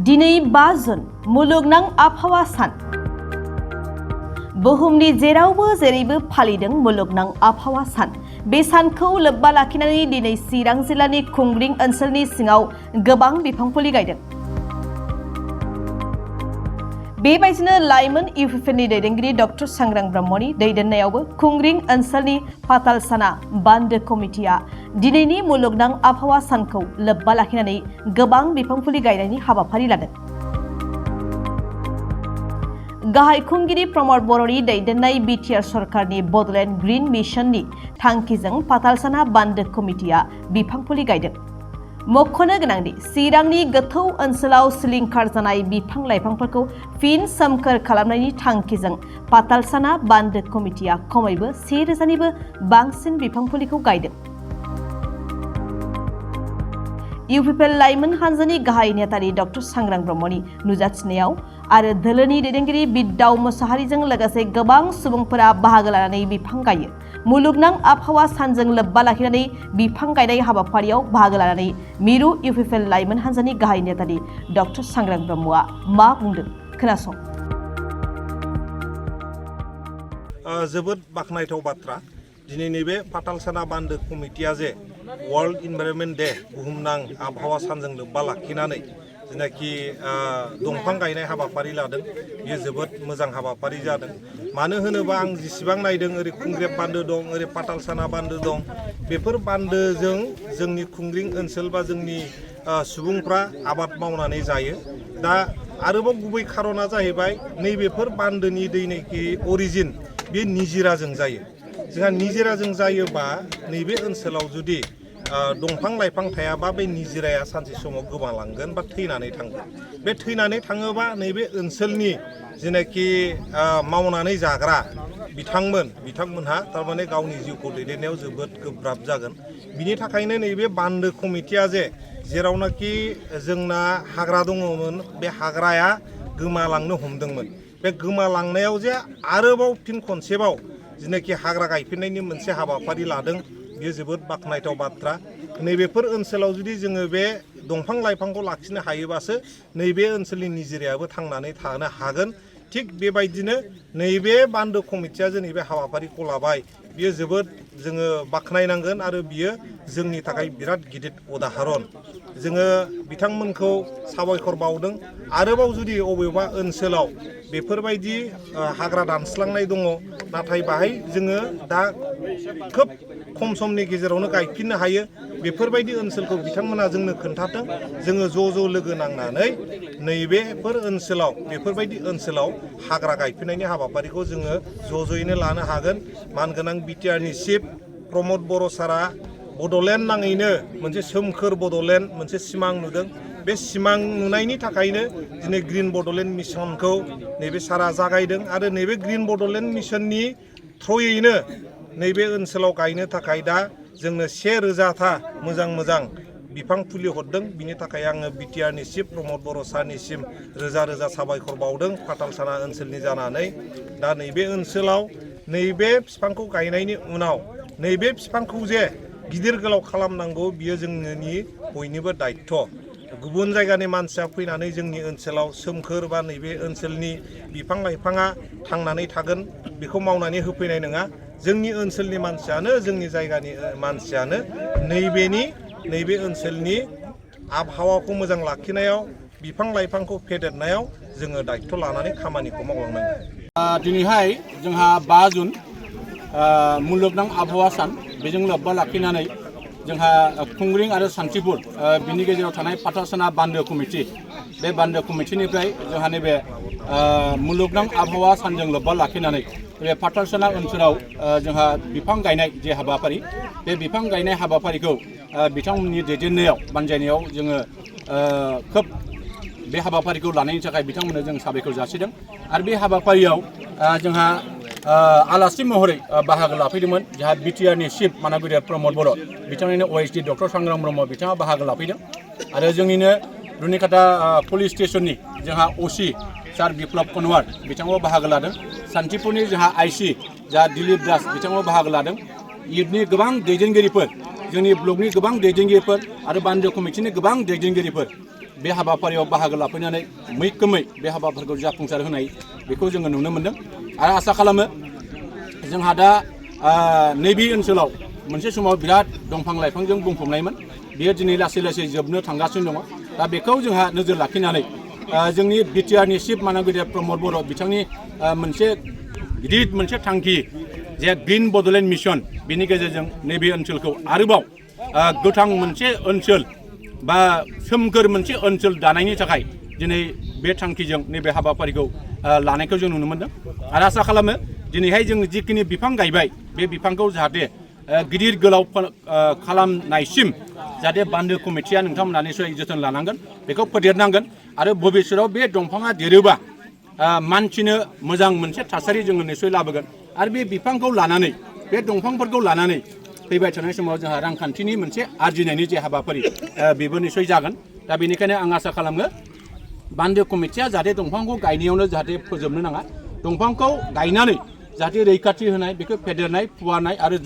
दिनै 5 जुन मुलुगनां आबहावा सान। बुहुमनि जेरावबो जेरैबो फालिदों मुलुगनां आबहावा सान। बे सानखौ लोब्बा लाखिनानै दिनै चिरां जिल्लानि खुंग्रिं ओनसोलनि सिङाव गोबां बिफां फुलि गायदों। बेबायदिनो लाइमोन इउपिपिएलनि दैदेनगिरि डक्टर सांग्रां ब्रह्मनि दैदेननायावबो खुंग्रिं ओनसोलनि पातालसाना बान्दो कमिटिया दिनैनि मुलुगनां आबहावा सानखौ लोब्बा लाखिनानै गोबां बिफां फुलि गायनायनि हाबाफारि लादों। गाहाय खुंगिरि प्रमद बर'नि दैदेननाय बिटिआर सरकारनि बड'लेण्ड ग्रीन मिशननि थांखिजों पातालसाना बान्दो कमिटिया बिफां फुलि गायदों। मख'नो गोनांदि चिरांनि गोथौ ओनसोलाव सिलिंखार जानाय बिफां लाइफांफोरखौ फिन सोमखोर खालामनायनि थांखिजों पातालसाना बान्दो कमिटिया खमैबो 1000निबो बांसिन बिफां फुलिखौ गायदों। इउपिपिएल लाइमोन हान्जानि गाहाय नेतारि डक्टर सांग्रां ब्रह्मनि नुजाथिनायाव आरो दोलोनि दैदेनगिरि बिद्दाव मोसाहारिजों लोगोसे गोबां सुबुंफोरा बाहागो लानानै बिफां गायो। मुलुगनां आबहावा सानजों लोब्बा लाखिनानै बिफां गायनाय हाबाफारियाव बाहागो लानानै मिरु इउपिपिएल लाइमोन हान्जानि गाहाय नेतारि डक्टर सांग्रां ब्रह्मआ मा बुंदों खोनासं। जोबोद बाख्नायथाव बाथ्रा दिनै नैबे पातालसाना बान्दो कमिटिया जे वर्ल्ड इनभाइरनमेन्ट डे बुहुमनां आबहावा सानजों लोब्बा लाखिनानै जेनाखि दंफां गायनाय हाबाफारि लादों बेयो जोबोद मोजां हाबाफारि जादों। मानो होनोबा आं जेसेबां नायदों ओरै खुंग्रेब बान्दो दं, ओरै पातालसाना बान्दो दं। बेफोर बान्दोजों जोंनि खुंग्रिं ओनसोल बा जोंनि सुबुंफ्रा आबाद मावनानै जायो। दा आरोबाव गुबै खारना जाहैबाय नैबेफोर बान्दोनि दैनिखि अरिजिन बे निजिराजों जायो। जोंहा निजिराजों जायोबा नैबे ओनसोलाव जुदि दंफां लाइफां थायाबा बे निजिराया सानसे समाव गोमालांगोन बा थैनानै थांगोन। बे थैनानै थाङोबा नैबे ओनसोलनि जेनाखि मावनानै जाग्रा बिथांमोनहा थारमाने गावनि जिउखौ दैदेननायाव जोबोद गोब्राब जागोन। बिनि थाखायनो नैबे बान्दो कमिटिया जेरावनाखि जोंना हाग्रा दङमोन बे हाग्राया गोमालांनो हमदोंमोन। बे गोमालांनायाव जे आरोबाव फिन खनसेबाव जेनाखि हाग्रा गायफिननायनि मोनसे हाबाफारि लादों बेयो जोबोद बाख्नायथाव बाथ्रा। नैबेफोर ओनसोलाव जुदि जोङो बे दंफां लाइफांखौ लाखिनो हायोबासो नैबे ओनसोलनि निजिरायाबो थांनानै थानो हागोन। थिग बेबायदिनो नैबे बान्दो कमिटिया जे नैबे हाबाफारिखौ लाबाय बियो जोबोद जोङो बाख्नायनांगोन आरो बियो जोंनि थाखाय बिराद गिदिर उदाहरन। जोङो बिथांमोनखौ साबायखर बावदों। आरोबाव जुदि अबेबा ओनसोलाव बेफोरबायदि हाग्रा दानस्लांनाय दङ नाथाय बाहाय जोङो दा खोब खम समनि गेजेरावनो गायफिननो हायो बेफोरबायदि ओनसोलखौ बिथांमोना जोंनो खोन्थाथों। जोङो ज' लोगो नांनानै नैबेफोर ओनसोलाव बेफोरबायदि ओनसोलाव हाग्रा गायफिननायनि हाबाफारिखौ जोङो ज'यैनो लानो हागोन। मानगोनां बिटिआरनि चिफ प्रमद बर' सारा बड'लेण्ड नाङैनो मोनसे सोमखोर बड'लेण्ड मोनसे सिमां नुदों। बे सिमां नुनायनि थाखायनो दिनै ग्रिन बड'लेण्ड मिशनखौ नैबे सारा जागायदों आरो नैबे ग्रिन बड'लेण्ड मिशननि थ्रयैनो नैबे ओनसोलाव गायनो थाखाय दा जोंनो 1000था मोजां बिफां फुलि हरदों। बिनि थाखाय आङो बिटिआरनि चिफ प्रमद बर' सारनिसिम रोजा साबायखर बावदों पातालसाना ओनसोलनि जानानै। दा नैबे ओनसोलाव नैबे बिफांखौ गायनायनि उनाव नैबे बिफांखौ जे गिदिर गोलाव खालामनांगौ बियो जोंनि बयनिबो दायित्व। गुबुन जायगानि मानसिया फैनानै जोंनि ओनसोलाव सोमखोर बा नैबे ओनसोलनि बिफां लाइफाङा थांनानै थागोन बेखौ मावनानै होफैनाय नङा। जोंनि ओनसोलनि मानसियानो जोंनि जायगानि मानसियानो नैबे ओनसोलनि आबहावाखौ मोजां लाखिनायाव बिफां लाइफांखौ फेदेरनायाव जोङो दायित्व लानानै खामानिखौ मावलांनांगोन। दिनैहाय जोंहा 5 जुन मुलुगनां आबहावा सान। बेजों लोब्बा लाखिनानै जोंहा खुंग्रिं आरो सान्थिपुर बिनि गेजेराव थानाय पातालसाना बान्दो कमिटि बे बान्दो कमिटिनिफ्राय जोंहा नैबे मुलुगनां आबहावा सानजों लोब्बा लाखिनानै बे पातालसाना ओनसोलाव जोंहा बिफां गायनाय जे हाबाफारि बे बिफां गायनाय हाबाफारिखौ बिथांमोननि दैदेननायाव बानजायनायाव जोङो खोब बे हाबाफारिखौ लानायनि थाखाय बिथांमोननो जों साबायखर जासिदों। आरो बे हाबाफारियाव जोंहा आलासि महरै बाहागो लाफैदोंमोन जोंहा बिटिआरनि चिफ मानगोरिया प्रमद बर' बिथांनिनो OSD डक्टर सांग्रां ब्रह्म बिथाङा बाहागो लाफैदों। आरो जोंनिनो रुनिकाटा पुलिस स्टेशननि जोंहा OC सार बिप्लब कनवार बिथाङाबो बाहागो लादों। सान्थिपुरनि जोंहा IC जा दिलीप दास बिथाङाबो बाहागो लादों। इयुथनि गोबां दैदेनगिरिफोर जोंनि ब्लकनि गोबां दैदेनगिरिफोर आरो बान्दो कमिटिनि गोबां दैदेनगिरिफोर बे हाबाफारियाव बाहागो लाफैनानै मैखोमै बे हाबाफारिखौ जाफुंसार होनाय बेखौ जोङो नुनो मोन्दों आरो आसा खालामो जोंहा दा नैबे ओनसोलाव मोनसे समाव बिराद दंफां लाइफांजों बुंफबनायमोन बेयो दिनै लासै लासै जोबनो थांगासिनो दङ दा बेखौ जोंहा नोजोर लाखिनानै जोंनि बिटिआरनि चिफ मानगिरि प्रमद बर' बिथांनि मोनसे गिदिर मोनसे थांखि जे ग्रिन बड'लेण्ड मिशन बिनि गेजेरजों नैबे ओनसोलखौ आरोबाव गोथां मोनसे ओनसोल बा सोमखोर मोनसे ओनसोल दानायनि थाखाय दिनै बे थांखिजों नैबे हाबाफारिखौ लानायखौ जों नुनो मोन्दों आरो आसा खालामो दिनैहाय जों जिखिनि बिफां गायबाय बे बिफांखौ जाहाथे गिदिर गोलाव खालामनायसिम जाहाथे बान्दो कमिटिया नोंथांमोना निसय जोथोन लानांगोन बेखौ फेदेरनांगोन आरो भबिष्यतआव बे दंफाङा देरोबा मानसिनो मोजां मोनसे थासारि जोङो निसय लाबोगोन आरो बे बिफांखौ लानानै बे दंफांफोरखौ लानानै फैबाय थानाय समाव जोंहा रांखान्थिनि मोनसे आरजिनायनि जे हाबाफारि बेबो निसय जागोन दा बेनिखायनो आं आसा खालामो बान्दो कमिटिया जाहाथे दंफांखौ गायनायावनो जाहाथे फोजोबनो नाङा दंफांखौ गायनानै जाहाथे रैखाथि होनाय बेखौ फेदेरनाय फुवारनाय आरो